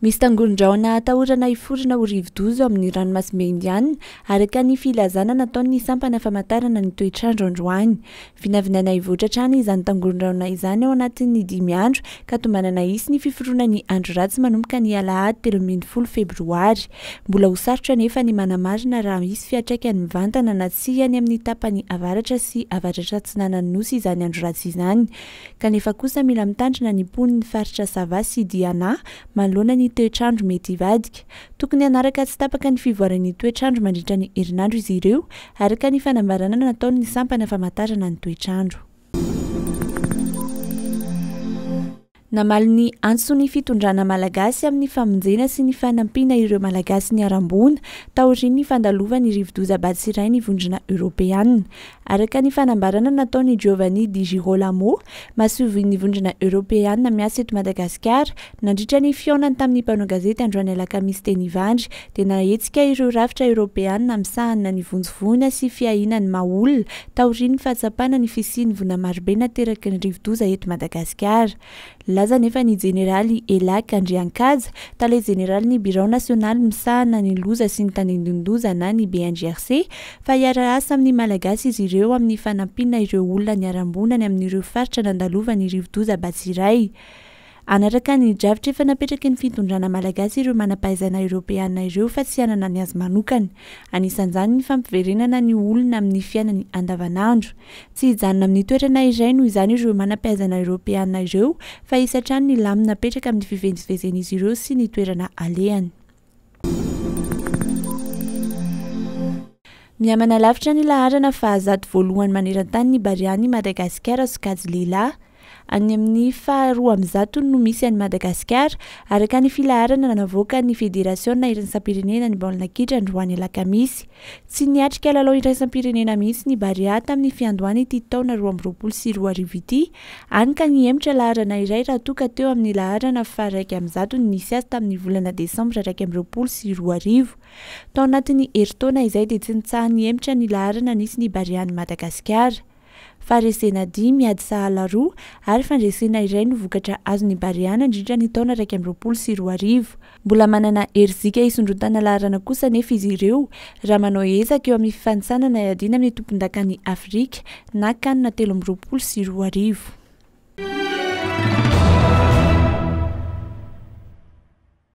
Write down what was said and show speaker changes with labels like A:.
A: Misy tangoron-drahona atahorana hiforona ho rivodoza ao amin'ny ranomasimbe Indiana, araka ny filazana nataon'ny sampana famantarana ny toetr'andro androany. Vinavinaina hivoatra hatrany izany tangoron-drahona izany ao anatin'ny dimy andro, ka tombanana hisy ny fiforonan'ny andro ratsy manomboka ny alahady 13 febroary. Mbola ho sarotra anefa ny manamarina raha hisy fiantraikany mivantana na tsia any amin'ny tapany avaratra sy avaratra-atsinanan'ny Nosy izany andro ratsy izany. Kanefa kosa mila mitandrina ny mponin'ny faritra Sava sy Diana manoloana ny toetr'andro mety hivadika. Tokony hanaraka tsy tapaka ny fivoaran'ny toetr'andro mandritra ny herinandro izy ireo, araka ny fanambarana nataon'ny sampana famantarana ny toetr'andro. Namaly ny antson'ny fitondrana malagasy amin'ny famonjena sy ny fanampiana ireo Malagasy niharam-boina taorian'ny fandalovan'ny rivodoza Batsirai ny Vondrona Eoropeana. Araka ny fanambarana nataon'i Giovanni Di Girolamo, masoivohon'ny Vondrona Eoropeana miasa eto Madagasikara, nandritra ny fihaonany tamin'ny mpanao gazety androany alakamisy teny Ivandry, dia nahetsika ireo rafitra eoropeana misahana ny vonjy voina sy fiahiana ny maha olona taorian'ny fahatsapana ny fisian'ny voina marobe nateraky ny rivodoza eto Madagasikara. Nilaza anefa ny jeneraly Elack Andriankaja, tale jeneralin'ny Birao nasionaly misahana ny loza sy ny tandindon-doza na ny BNGRC, fa hiara-asa amin'ny Malagasy izy ireo amin'ny fanampiana ireo olona niharam-boina any amin'ireo faritra nandalovan'ny rivodoza Batsirai. Hanaraka ny drafitra efa napetraky ny fitondrana malagasy ireo manam-pahaizana eoropeana ireo fa tsy hanana ny azy manokana. Anisan'izany ny fampiverenana ny olona amin'ny fiainany andavanandro. Tsy hijanona amin'ny toerana iray noho izany ireo manam-pahaizana eoropeana ireo fa hisy hatrany ny lamina apetraka amin'ny fivezivezen'izy ireo sy ny toerana alehany. Mihamanalavitra ny laharana fahazato voalohany maneran-tany ny Barean'i Madagasikara sokajy lehilahy. Any amin'ny faha 102 no misy an'i Madagasikara, araka ny filaharana navoakan'ny Federasiona iraisam-pirenena ny baolina kitra androany alakamisy. Tsy niatrika lalao iraisam-pirenena mihitsy ny Barea tamin'ny fiandohan'ity taona 2022 ity, hany ka nihemotra laharana iray raha toa ka teo amin'ny laharana faha 101 ny nisy azy tamin'ny volana desambra 2021. Tao anatin'ny herintaona izay dia tsy nitsaha-nihemotra ny laharana nisy ny Barean'i Madagasikara. Faharesena dimy, ady sahala roa ary fandresena iray no vokatra azon'ny Barea nandritra ny taona 2021. Mbola manana herijika hisondrotana laharana kosa anefa izy ireo raha manao ezaka eo amin'ny fifanintsanana hiadiana amin'ny tompondakan'i Afrika na Can 2023.